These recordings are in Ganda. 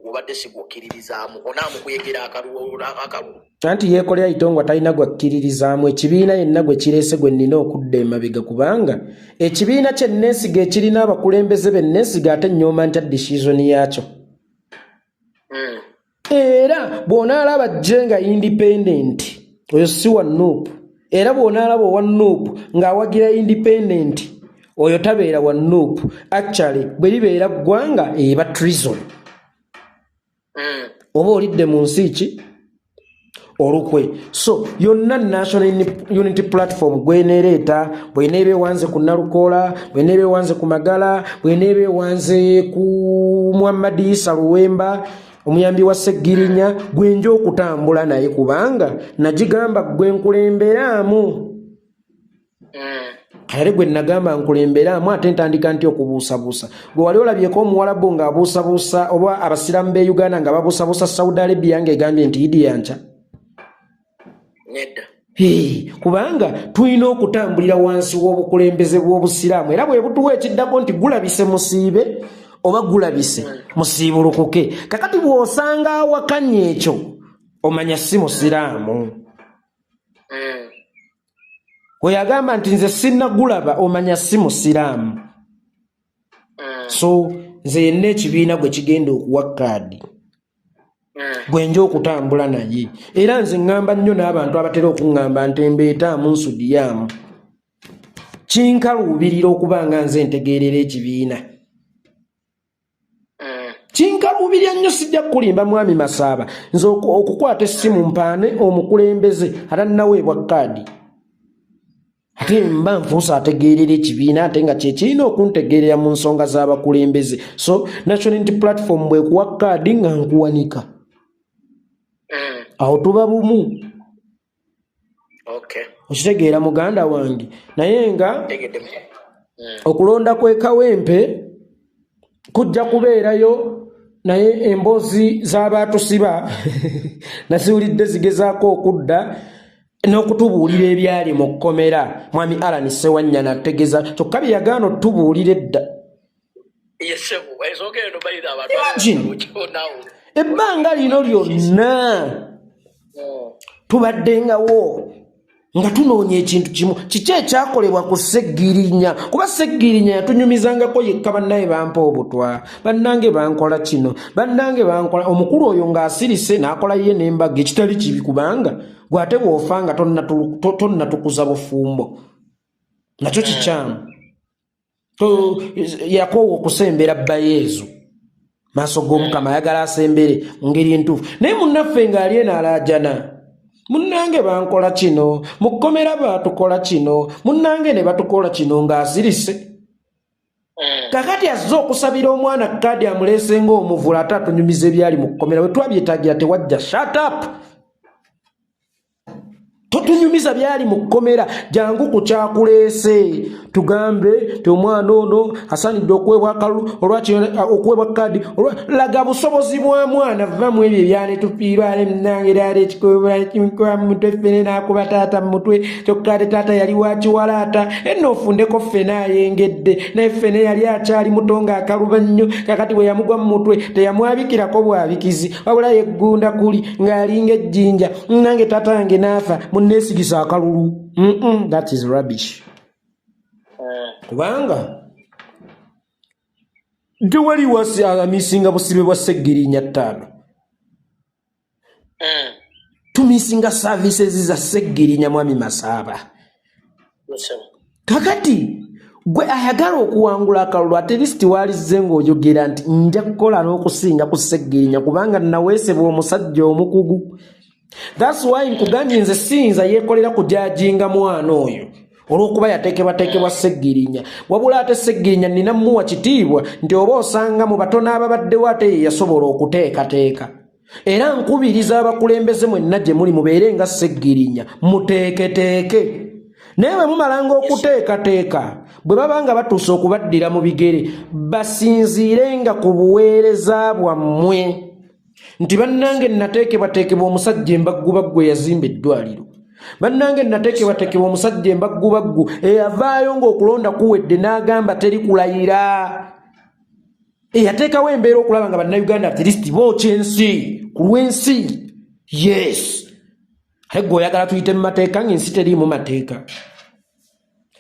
Gwobadde si gwokkiririzaamu, onaamukwegera akalulu? Anti Yeekolera Itongwa talina gwakkiririzaamu. Ekibiina yenna gwe kireese gwe nnina okudda emabega, kubanga ekibiina kye neesiga ekirina abakulembeze be neesiga, ate nnyooma ntya decision yaakyo? Era bw'onaalaba jje nga independent, oyo si wa NUP. Era bw'onaalaba owa NUP ng'awagira independent, oyo tabeera wa NUP. Actually, bwe libeera ggwanga, eba treason. Oba olidde mu nsi ki olukwe. So yonna National Unity Platform gweneereeta, bweneeba ewanze ku Nalukoola, bweneeba ewanze ku Magala, bweneeba ewanze ku Muhammad Isa Luwemba, omuyambi wa Seggirinya, gwenja okutambula naye, kubanga nagigamba gwe nkulemberaamu. Ate gwe nagamba nkulemberaamu, ate ntandika nti okubuusabuusa? Gwe wali olabyeko omuwalabu ng'abuusabuusa, oba abasiraamu b'e Uganda nga babuusabuusa Saudi Arabia ng'egambye nti Idi yanca? Nedda. Hey, kubanga tulina okutambulira wansi w'obukulembeze bw'obusiraamu, era bwe butuwa ekiddako nti gulabise musiibe oba gulabise musiibulukuke. Kakati bw'osanga awakanya ekyo, omanya si musiraamu. Oyo agamba nti nze sinnagulaba, omanya si musiraamu. So nze yenna ekibiina gwe kigenda okuwa kaadi gwenja okutambula naye. Era nze ŋŋamba nnyo n'abantu abatera okuŋŋamba nti embeetaamu nsudiyaamu, kinkaluubirira okuba nga nze ntegeerera ekibiina. Kinkaluubirira nnyo, sijja kukulimba, mwami Masaaba, nze okukwata essimu mpaane omukulembeze atannaweebwa kaadi, ate mba nfuusa ategeerera ekibiina, ate nga kyekirina okuntegeerera mu nsonga z'abakulembeze. So National Unity Platform bwekuwa kaadi nga nkuwanika, awo tuba bumu. Okitegeera, muganda wange? Naye nga Ntegedde. Okulonda kw'e Kawempe kujja kubeerayo, naye emboozi z'abaatusiba naziwulidde zigezaako okudda n'okutubuulira ebyali mu kkomera. Mwami Alan Sewanyana ategeeza kyokka bye yagaana otubuulira edda. Yesebo, ensonga eno bayira abantu. Imagine. Naawe. Ebbanga lino lyonna tubaddengawo nga tunoonya ekintu kimu: kiki ekyakolebwa ku Seggirinya? Kuba Seggirinya yatunyumizangako yekka, bannaye bampa obutwa, bannange bankola kino, bannange bankola. Omukulu oyo ng'asirise n'akola ye n'embaga, ekitali kibi, kubanga gwate bw'ofa nga tonnatukuza bufumbo, nakyo kikyamu. Yakoowa okusembera bba Yeezu maaso g'Omukama, ayagala asembere mu ngeri entuufu. Naye munnaffe ng'ali eno alaajana, munnange bankola kino, mu kkomera baatukola kino, munnange ne batukola kino, ng'asirise. Kakati azze okusabira omwana kaadi, amuleese ng'omuvula, ate atunyumiza ebyali mu kkomera. Bwe twabyetaagira tewajja. Shut up, totunyumiza byali mu kkomera. Jangu ku kyakuleese, tugambe ti omwana ono asaanidde okuweebwa akalulu, olwaki okuweebwa kaadi. Laga busobozi bwa mwana, vamu ebyo ebyanetufiirwa nange laala ekikuba mu mutwe, ffene n'akuba taata mu mutwe, kyokka ate taata yali wa kiwalaata. Enno ofundeko ffene ayengedde, naye ffene yali akyali muto ng'akaluba nnyo. Kakati bwe yamugwa mu mutwe, teyamwabikirako bwabikizi, wabula yeggunda kuli ng'alinga ejjinja. Nange taata yange n'afa, munneesigisa akalulu. That is rubbish, kubanga tewali wasi amisinga busibe bwa Seggirinya ttaano. Tumisinga services za Seggirinya, mwami Masaaba. Yesebo. Kakati gwe ayagala okuwangula akalulu, at least walizze ng'oyogera nti nja kukola n'okusinga ku Seggirinya, kubanga naweesebwa omusajja omukugu. That's why nkugambye nze siyinza yeekolera kujajinga mwana oyo olw'okuba yateekebwateekebwa Seggirinya. Wabula ate Seggirinya nina muwa kitiibwa nti oba osanga mu batono ababaddewo ate ye yasobola okuteekateeka. Era nkubiriza abakulembeze mwenna gye muli, mubeere nga Seggirinya, muteeketeeke. Naye bwe mumalanga okuteekateeka, bwe baba nga batuuse okubaddira mu bigere, basinziirenga ku buweereza bwammwe nti bannange nateekebwateekebwa omusajja embaggubaggu eyazimba eddwaliro, bannange nateekebwateekebwa omusajja embaggubaggu eyavaayo ng'okulonda kuwedde n'agamba teri kulayira. Eyateekawo embeera okulaba nga bannayuganda at least bookya ensi ku lw'ensi. Yes, ate gwe oyagala tuyite mu mateeka ng'ensi teriimu mateeka.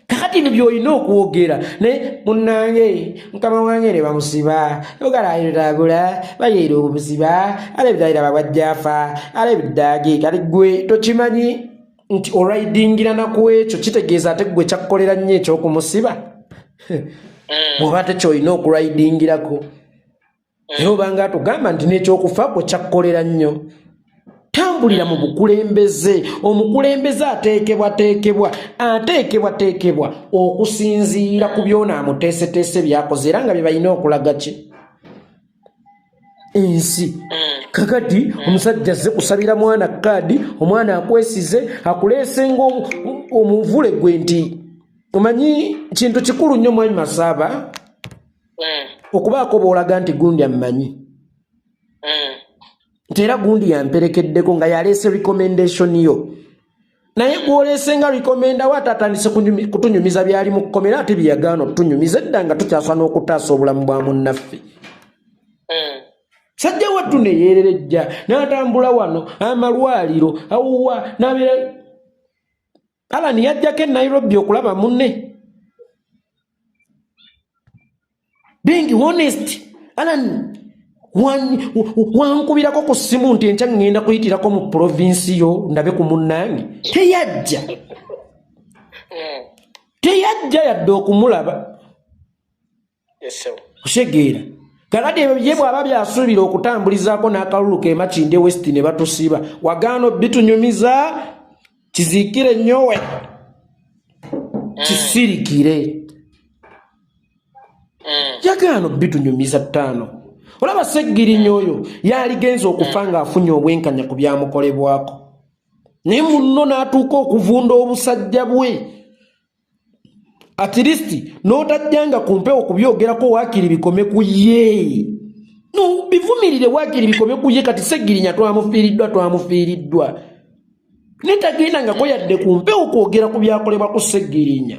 Kakati ebyo by'olina okwogera naye munnange mukama wange ne bamusiba ogalayiragula bayeera okumusiba alebitayira babwajjafa alebiddaage. Kati gwe tokimanyi nti olwaidingira naku ekyo kitegeeza ate gwe kyakkolera nnyo eky'okumusiba bw'oba ate kyolina okulwaidingirako era obanga atugamba nti n'ekyokufa kwe kyakkolera nnyo. Tambulira mu bukulembeze. Omukulembeze ateekebwateekebwa ateekebwateekebwa okusinziira ku byona amuteeseteese byakoze era nga bye balina okulaga ki ensi. Kakati omusajja azze kusabira mwana kaadi, omwana akwesize akuleese nga omuvule gwe nti omanyi kintu kikulu nnyo mwami Masaaba okubaako bw'olaga nti gundi ammanyi nti era gundi yamperekeddeko nga yaleese recommendation yo, naye gwoleese nga recommenda we ate atandise kutunyumiza byali mu kkomera ate bye yagaana okutunyumiza edda nga tukyasa n'okutaasa obulamu bwa munnaffe. Sajja wattu neyeererejja n'atambula wano amalwaliro awuwa n'abeera Alan yajjako e Nairobi okulaba munne. Being honest, Alan wankubirako ku ssimu nti enkya ŋŋenda kuyitirako mu provinsi yo ndabe ku munnange. Teyajja. Teyajja yadde okumulaba. Osegeera kakati ebyo ye bw'aba byasuubira okutambulizaako n'akalulu ke Makindye West ne batusiba wagaana obitunyumiza kiziikire nnyowe kisirikire yagaana obitunyumiza ttaano. Olaba Ssegirinya oyo yaligenza okufa ng'afunye obwenkanya ku byamukolebwako, naye munno n'atuuka okuvunda obusajja bwe at least n'otajjanga ku mpewo kubyogerako, waakiri bikome ku ye, no bivumirire, waakiri bikome ku ye. Kati Ssegirinya twamufiiriddwa, twamufiiriddwa, naye tagendangako yadde ku mpewo kwogera ku byakolebwa ku Ssegirinya.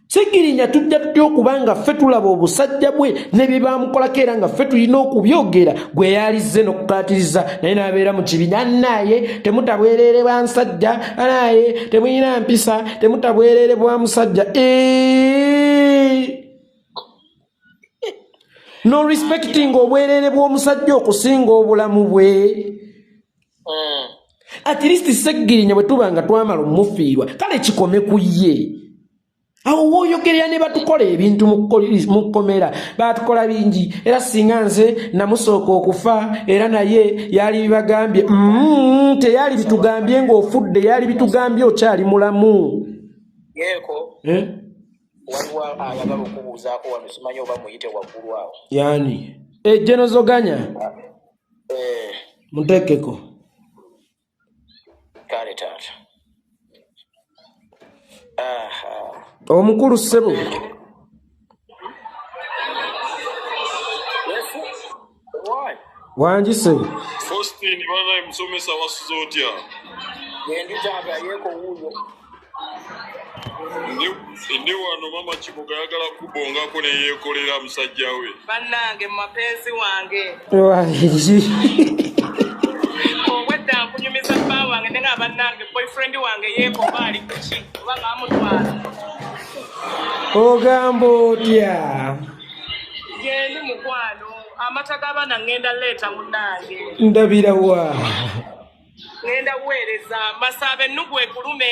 Ssegirinya tujja tutya okuba nga ffe tulaba obusajja bwe ne bye bamukolako era nga ffe tulina okubyogera, gwe yalizze n'okukaatiriza naye n'abeera mu kibiina naye temutabwereere bwa nsajja naye temulina mpisa temutabwereere bwa musajja. No respecting obwereere bw'omusajja okusinga obulamu bwe. At least Ssegirinya bwe tuba nga twamala omufiirwa kale kikome ku ye. Awo wooyogerera ne batukola ebintu mu kkomera batukola bingi, era singa nze namusooka okufa era naye yali bibagambye. Teyali bitugambye ng'ofudde, yali bitugambye okyali mulamu. Yeeko. Eh? Waliwo ayagala okubuuzaako wano, simanyi oba muyite waggulu awo. Yani ejenozoganya muteekeko. Kale taata. Aha. Omukulu ssebo. Yes. Why? Wangi ssebo. Faustin banaye musomesa wasuze otya? Gendi taata, yeeko wuuyo. Ndi wano mama Kibuga ayagala kubongako ne yeekolera musajja we. Bannange mapenzi wange. Wangi. Obwedda nkunyumiza bba wange ne nga bannange boyfriend wange yeekoba ali kuki oba baamutwala. Ogamba otya? Gyendi mukwano, amata g'abaana ŋŋenda leeta munnange. Ndabirawa? Ŋŋenda buweereza masaaba ennugu ekulume.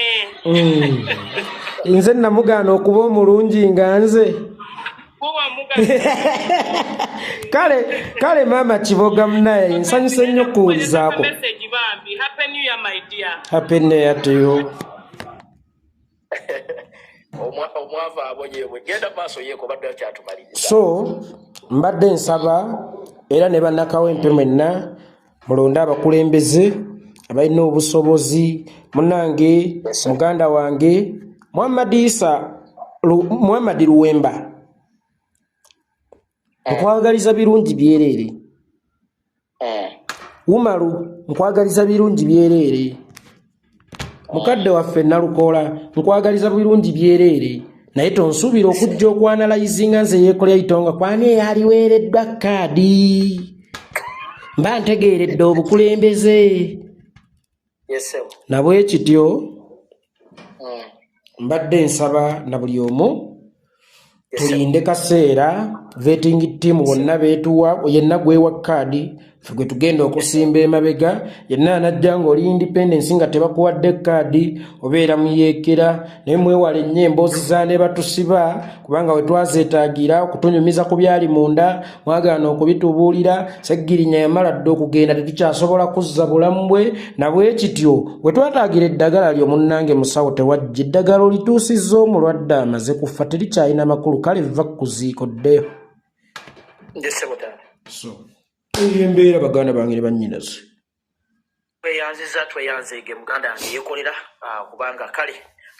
Nze namugaana okuba omulungi nga nze. Kale kale maama Kiboga munaye nsanyuse nnyo okuwulizaako. Message bambi. Happy New Year, my dear. Happy New Year to you. Omwavu abonyeebwe. Genda maaso yeeko, badde akyatumaliriza. So mbadde nsaba era ne bannakawempe mwenna mulonde abakulembeze abalina obusobozi. Munnange muganda wange Muhammad Isa Muhammad Luwemba, nkwagaliza birungi byereere. Umaru, nkwagaliza birungi byereere. Mukadde waffe Nalukoola, nkwagaliza birungi byereere. Naye tonsuubira okujja okwanalayizinga nze yeekolera itonga kwani eyaliweereddwa kaadi mba ntegeeredde obukulembeze. Nabwe kityo mbadde nsaba na buli omu tulinde kaseera vetting team bonna beetuwa, yenna gwewa kaadi ffe gwe tugenda okusimba emabega, yenna anajja ng'oli independence nga tebakuwadde kaadi obeera muyeekera. Naye mwewale nnyo emboozi za ne batusiba, kubanga we twazeetaagira okutunyumiza ku byali munda mwagaana okubitubuulira. Seggirinya yamala dda okugenda, tetukyasobola kuzza bulamu bwe. Nabwe kityo we twataagira eddagala lyo munnange musawo tewajja, eddagala olituusizza omulwadde amaze kufa, terikyalina makulu. Kale vva kuziiko ddeyo. So eyo embeera, baganda bange ne bannyinaze. Tweyanziza, tweyanzeege muganda wange yeekolera, kubanga kale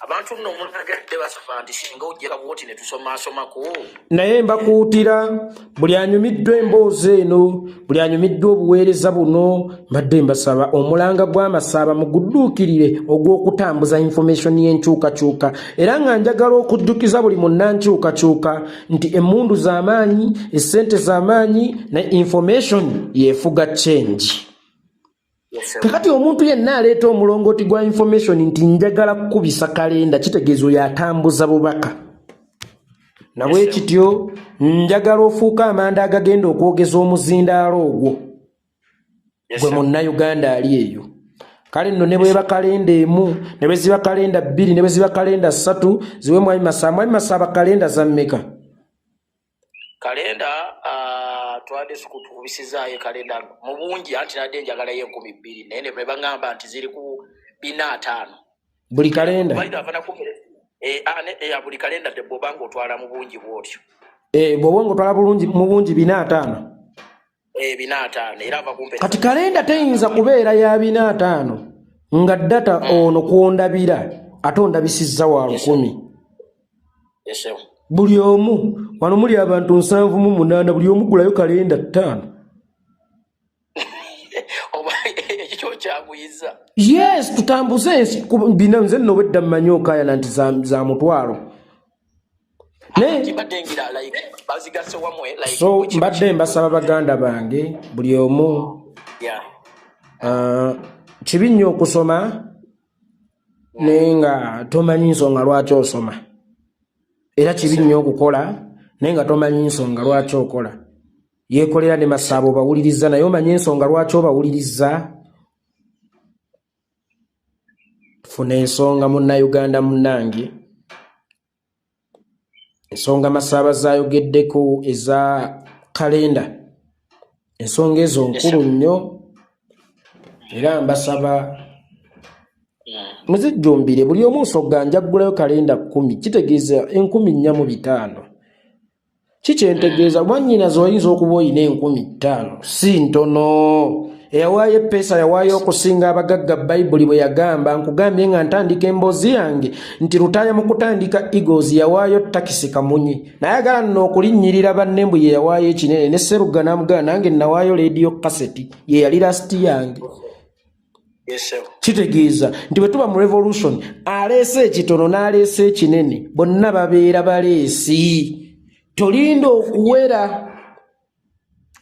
abantu nno omulagadde basaba nti singa ojja bwoti ne tusomaasomako. Naye mbakuutira buli anyumiddwa emboozi eno, buli anyumiddwa obuweereza buno, mbadde mbasaba omulanga gw'amasaaba mugudduukirire ogw'okutambuza information y'enkyukakyuka. Era nga njagala okujjukiza buli munnankyukakyuka nti emmundu z'amaanyi, essente z'amaanyi, ne information yeefuga change. Kakati omuntu yenna aleeta omulongooti gwa information nti njagala kukubisa kalenda, kitegeeza oyo atambuza bubaka. Nabwe kityo njagala ofuuke amanda agagenda okwogeza omuzindaalo ogwo gwe munnayuganda ali eyo. Kale nno ne bweba kalenda emu, ne bwe ziba kalenda bbiri, ne bwe ziba kalenda ssatu, ziwe Mwami Masaaba. Mwami Masaaba, kalenda za mmeka? Kalenda twadde tukubisizaayo kalenda mu bungi, anti nadde njagalayo 2000, naye ne baŋŋamba nti ziri ku 450. Buli kalenda? Buli kalenda te bw'obanga otwala mu bungi bw'otyo. Bw'oba nga otwala bulungi mu bungi 450. 450, era ava kumpe. Kati kalenda teyinza kubeera ya 450 nga data ono kwondabira ate ondabisizza wa 1000. Buli omu wano muli abantu 78, buli omu gulayo kalenda 5. Oba ekyo kyanguyiza. Yes, tutambuze ensi bino. Nze nno obwedda mmanyi okaayana nti za mutwalo. Naye mbadde ngira like bazigasse wamwe like so mbadde mbasaba baganda bange buli omu, kibi nnyo okusoma naye nga tomanyi nsonga lwaki osoma, era kibi nnyo okukola naye nga tomanyi nsonga lwaki okola. Yeekolera ne Masaaba obawuliriza, naye omanyi ensonga lwaki obawuliriza? Funa ensonga munnayuganda munnange. Ensonga Masaaba zayogeddeko eza kalenda, ensonga ezo nkulu nnyo, era mbasaba muzijjumbire. Buli omu nsonga njaggulayo kalenda 10, kitegeeza 4500. Kikyentegeeza mwannyinaze oyinza okuba oyina 5000, si ntono. Eyawaayo epeesa yawaayo okusinga abagagga. Bayibuli bwe yagamba, nkugambye nga ntandika emboozi yange nti Lutaaya mu kutandika Eagles yawaayo takisi kamunye, nayagala nno okulinnyirira banne mbu ye yawaayo ekinene, ne Seruga n'amugamba nange nawaayo leediyo kaseti ye yali last yange. Kitegeeza nti bwe tuba mu revolution, aleese ekitono n'aleese ekinene bonna babeera baleesi. Tolinda okuwera,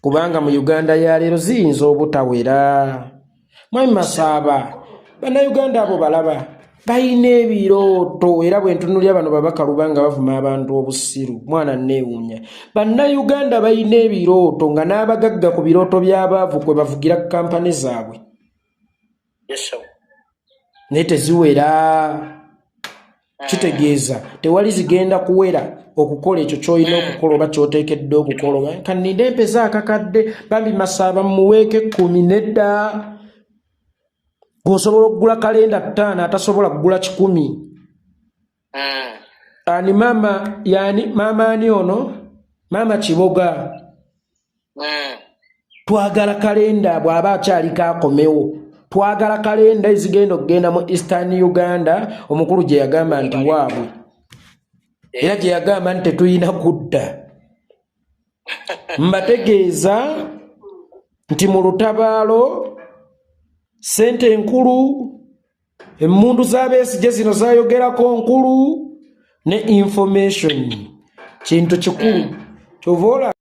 kubanga mu Uganda ya leero ziyinza obutawera. Mwami Masaaba, bannayuganda abo balaba balina ebirooto, era bwe ntunulya bano babakaluba nga bavuma abantu obusiru, mwana neewuunya. Bannayuganda balina ebirooto nga n'abagagga ku birooto by'abaavu kwe bavugira kampani zaabwe, naye teziwera. Kitegeeza tewali zigenda kuwera okukola ekyo kyolina okukola oba kyoteekeddwa okukola. Oba kaninde empeza akakadde, bambi Masaaba muweeko 10. Nedda, gweosobola okugula kalenda 5, atasobola kugula 100. Ani maama yani maama ani ono maama Kiboga? Twagala kalenda bw'aba akyaliko akomewo. Twagala kalenda ezigenda okugenda mu Eastern Uganda, omukulu gye yagamba nti waabwe, era gye yagamba nti tetulina kudda. Mbategeeza nti mu lutabaalo sente enkulu, emmundu z'abeesige zino zayogerako nkulu. Ne information kintu kikulu, kyova olaba.